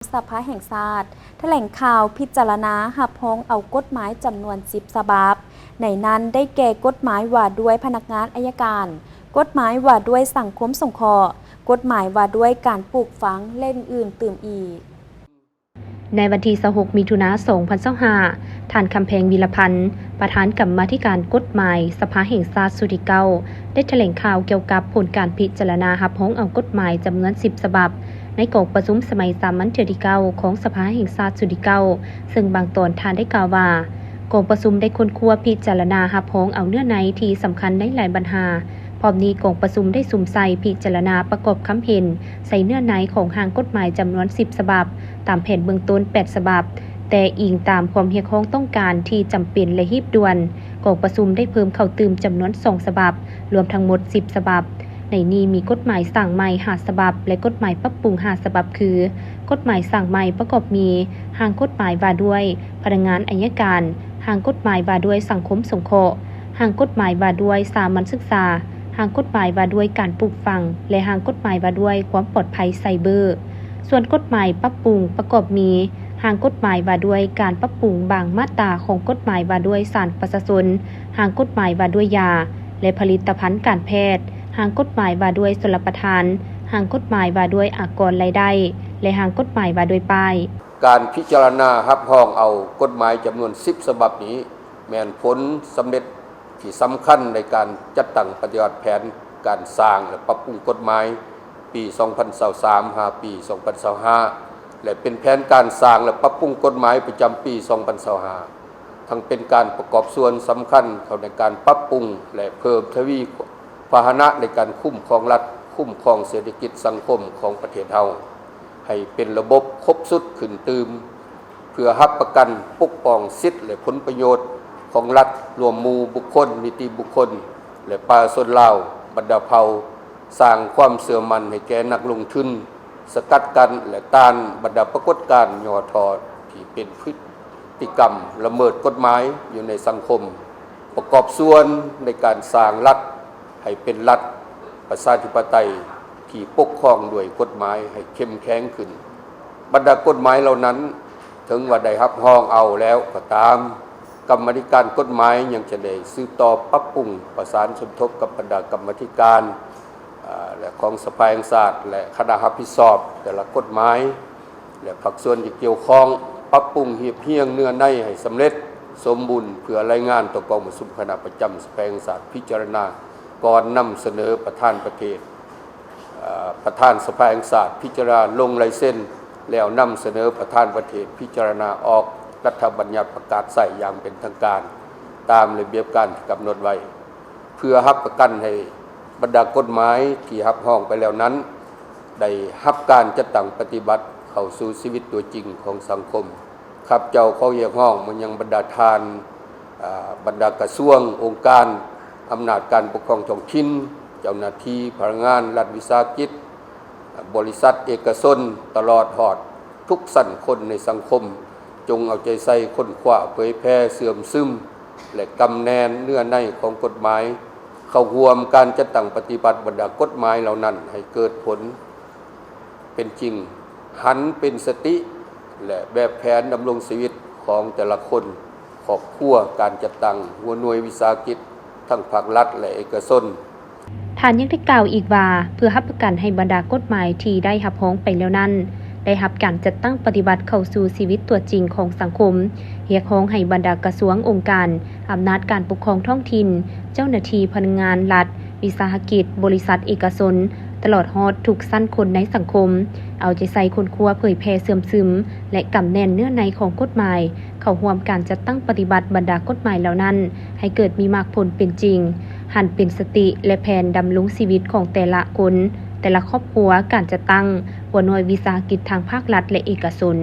ສະພາແຫ່ງຊາດ ຖະແຫຼງຂ່າວພິຈາລະນາຮັບຮອງເອົາກົດໝາຍຈຳນວນສິບສະບັບ, ໃນນັ້ນໄດ້ແກ່ກົດໝາຍວ່າດ້ວຍພະນັກງານອັຍການ, ກົດໝາຍວ່າດ້ວຍສັງຄົມສົງເຄາະ, ກົດໝາຍວ່າດ້ວຍການປູກຝັງ ແລະ ອື່ນໆຕື່ມອີກ. ໃນວັນທີຊາວຫົກ ມິຖຸນາ ສອງພັນຊາວຫ້າ, ທ່ານ ຄຳແພງ ວິລະພັນ ປະທານກຳມາທິການກົດໝາຍສະພາແຫ່ງຊາດຊຸດທີເກົ້າ ໄດ້ຖະແຫຼງຂ່າວກ່ຽວກັບຜົນການພິຈາລະນາຮັບຮອງເອົາກົດໝາຍຈຳນວນສິບສະບັບ ໃນກອງປະຊຸມສະໄໝສາມັນເທື່ອທີເກົ້າຂອງສະພາແຫ່ງຊາດຊຸດທີເກົ້າ ເຊິ່ງບາງຕອນທ່ານໄດ້ກ່າວວ່າ ກອງປະຊຸມໄດ້ຄົ້ນຄວ້າພິຈາລະນາຮັບຮອງເອົາເນື້ອໃນທີ່ສຳຄັນໃນຫຼາຍບັນຫາ. ພ້ອມນີ້ກອງປະຊຸມໄດ້ສຸມໃສ່ພິຈາລະນາປະກອບຄຳເຫັນໃສ່ເນື້ອໃນຂອງຮ່າງກົດໝາຍຈຳນວນສິບສະບັບ ຕາມແຜນເບື້ອງຕົ້ນແປດສະບັບ, ແຕ່ອີງຕາມຄວາມຮຽກຮ້ອງຕ້ອງການທີ່ຈຳເປັນ ແລະ ຮີບດ່ວນ, ກອງປະຊຸມໄດ້ເພີ່ມເຂົ້າຕື່ມຈຳນວນສອງສະບັບ, ລວມທັງໝົດສິບສະບັບ. ໃນນີ້ມີກົດໝາຍສ້າງໃໝ່ຫ້າສະບັບ ແລະ ກົດໝາຍປັບປຸງຫ້າສະບັບ ຄື ກົດໝາຍສ້າງໃໝ່ປະກອບມີ ຮ່າງກົດໝາຍວ່າດ້ວຍພະນັກງານອັຍການ, ຮ່າງກົດໝາຍວ່າດ້ວຍສັງຄົມສົງເຄາະ, ຮ່າງກົດໝາຍວ່າດ້ວຍສາມັນສຶກສາ, ຮ່າງກົດໝາຍວ່າດ້ວຍການປູກຝັງ ແລະ ຮ່າງກົດໝາຍວ່າດ້ວຍຄວາມປອດໄພໄຊເບີ. ສ່ວນກົດໝາຍປັບປຸງປະກອບມີ ຮ່າງກົດໝາຍວ່າດ້ວຍການປັບປຸງບາງມາດຕາຂອງກົດໝາຍວ່າດ້ວຍສານປະຊາຊົນ, ຮ່າງກົດໝາຍວ່າດ້ວຍຢາ ແລະ ຜະລິດຕະພັນການແພດ, ຮ່າງກົດໝາຍວ່າດ້ວຍຊົນລະປະທານ, ຮ່າງກົດໝາຍວ່າດ້ວຍອາກອນລາຍໄດ້ ແລະ ຮ່າງກົດໝາຍວ່າດ້ວຍປ້າຍ. ການພິຈາລະນາຮັບຮອງເອົາກົດໝາຍຈຳນວນສິບສະບັບນີ້ ແມ່ນຜົນສຳເລັດທີ່ສຳຄັນໃນການຈັດຕັ້ງປະຕິບັດແຜນການສ້າງ ແລະ ປັບປຸງກົດໝາຍປີສອງພັນຊາວສາມ ຫາປີສອງພັນຊາວຫ້າ ແລະ ເປັນແຜນການສ້າງ ແລະ ປັບປຸງກົດໝາຍປະຈຳປີສອງພັນຊາວຫ້າ ທັງເປັນການປະກອບສ່ວນສຳຄັນເຂົ້າໃນການປັບປຸງ ແລະ ເພີ່ມທະວີພາຫະນະໃນການຄຸ້ມຄອງລັດ, ຄຸ້ມຄອງເສດຖະກິດສັງຄົມຂອງປະເທດເຮົາ ໃຫ້ເປັນລະບົບຄົບຊຸດຂຶ້ນຕື່ມ ເພື່ອຮັບປະກັນປົກປ້ອງສິດ ແລະ ຜົນປະໂຫຍດຂອງລັດ, ລວມໝູ່ບຸກຄົນ, ນິຕິບຸກຄົນ ແລະ ປະຊາຊົນລາວບັນດາເຜົ່າ, ສ້າງຄວາມເຊື່ອໝັ້ນໃຫ້ແກ່ນັກລົງທຶນ, ສະກັດກັ້ນ ແລະ ຕ້ານບັນດາປາກົດການຫຍໍ້ທໍ້ທີ່ເປັນພຶດຕິກຳລະເມີດກົດໝາຍຢູ່ໃນສັງຄົມ, ປະກອບສ່ວນໃນການສ້າງລັດ ໃຫ້ເປັນລັດປະຊາທິປະໄຕທີ່ປົກຄອງດ້ວຍກົດໝາຍໃຫ້ເຂັ້ມແຂງຂຶ້ນ. ບັນດາກົດໝາຍເຫຼົ່ານັ້ນ ເຖິງວ່າໄດ້ຮັບຮອງເອົາແລ້ວກໍຕາມ, ກຳມາທິການກົດໝາຍຍັງຈະໄດ້ສືບຕໍ່ປັບປຸງ, ປະສານສົມທົບກັບບັນດາກຳມາທິການ ອາ ແລະ ຂອງສະພາແຫ່ງຊາດ ແລະ ຄະນະຮັບຜິດຊອບແຕ່ລະກົດໝາຍ ແລະ ພາກສ່ວນທີ່ກ່ຽວຂ້ອງ ປັບປຸງຮຽບຮຽງເນື້ອໃນໃຫ້ສຳເລັດສົມບູນ ເພື່ອລາຍງານຕໍ່ກອງປະຊຸມຄະນະປະຈຳສະພາແຫ່ງຊາດພິຈາລະນາ ກ່ອນນຳສະເໜີປະທານປະເທດ, ເອີ ປະທານສະພາແຫ່ງຊາດພິຈາລະນາລົງລາຍເຊັນ ແລ້ວນຳສະເໜີປະທານປະເທດພິຈາລະນາອອກລັດຖະບັນຍັດປະກາດໃຊ້ຢ່າງເປັນທາງການ ຕາມລະບຽບການທີ່ກຳນົດໄວ້. ເພື່ອຮັບປະກັນໃຫ້ບັນດາກົດໝາຍທີ່ຮັບຮອງໄປແລ້ວນັ້ນ ໄດ້ຮັບການຈັດຕັ້ງປະຕິບັດເຂົ້າສູ່ຊີວິດຕົວຈິງຂອງສັງຄົມ, ຂ້າພະເຈົ້າຂໍຮຽກຮ້ອງມາຍັງບັນດາທ່ານ ອາ ບັນດາກະຊວງ, ອົງການ, ອຳນາດການປົກຄອງທ້ອງຖິ່ນ, ເຈົ້າໜ້າທີ່, ພະນັກງານລັດວິສາຫະກິດ, ບໍລິສັດເອກະຊົນ, ຕະຫຼອດຮອດທຸກຊັ້ນຄົນໃນສັງຄົມ, ຈົ່ງເອົາໃຈໃສ່ຄົ້ນຄວ້າ, ເຜີຍແຜ່, ເຊື່ອມຊຶມ ແລະ ກຳແໜ້ນເນື້ອໃນຂອງກົດໝາຍ ເຂົ້າຮ່ວມການຈັດຕັ້ງປະຕິບັດບັນດາກົດໝາຍເຫຼົ່ານັ້ນໃຫ້ເກີດຜົນເປັນຈິງ, ຫັນເປັນສະຕິ ແລະ ແບບແຜນດຳລົງຊີວິດຂອງແຕ່ລະຄົນ, ຄອບຄົວ, ການຈັດຕັ້ງ, ຫົວໜ່ວຍວິສາຫະກິດ ທັງພາກລັດ ແລະ ເອກະຊົນ. ທ່ານຍັງໄດ້ກ່າວອີກວ່າ ເພື່ອຮັບປະກັນໃຫ້ບັນດາກົດໝາຍທີ່ໄດ້ຮັບຮອງໄປແລ້ວນັ້ນ ໄດ້ຮັບການຈັດຕັ້ງປະຕິບັດເຂົ້າສູ່ຊີວິດຕົວຈິງຂອງສັງຄົມ, ຮຽກຮ້ອງໃຫ້ບັນດາກະຊວງ, ອົງການ, ອຳນາດການປົກຄອງທ້ອງຖິ່ນ, ເຈົ້າໜ້າທີ່ພະນັກງານລັດ, ວິສາຫະກິດ, ບໍລິສັດເອກະຊົນ, ຕະຫຼອດຮອດທຸກຊັ້ນຄົນໃນສັງຄົມ ເອົາໃຈໃສ່ຄົ້ນຄວ້າ, ເຜີຍແຜ່, ເຊື່ອມຊຶມ ແລະ ກຳແໜ້ນເນື້ອໃນຂອງກົດໝາຍ ເຂົ້າຮ່ວມການຈັດຕັ້ງປະຕິບັດບັນດາກົດໝາຍເຫຼົ່ານັ້ນ ໃຫ້ເກີດມີໝາກຜົນເປັນຈິງ, ຫັນເປັນສະຕິ ແລະ ແຜນດຳລົງຊີວິດຂອງແຕ່ລະຄົນ, ແຕ່ລະຄອບຄົວ, ການຈັດຕັ້ງ, ຫົວໜ່ວຍວິສາຫະກິດທາງພາກລັດ ແລະ ເອກະຊົນ.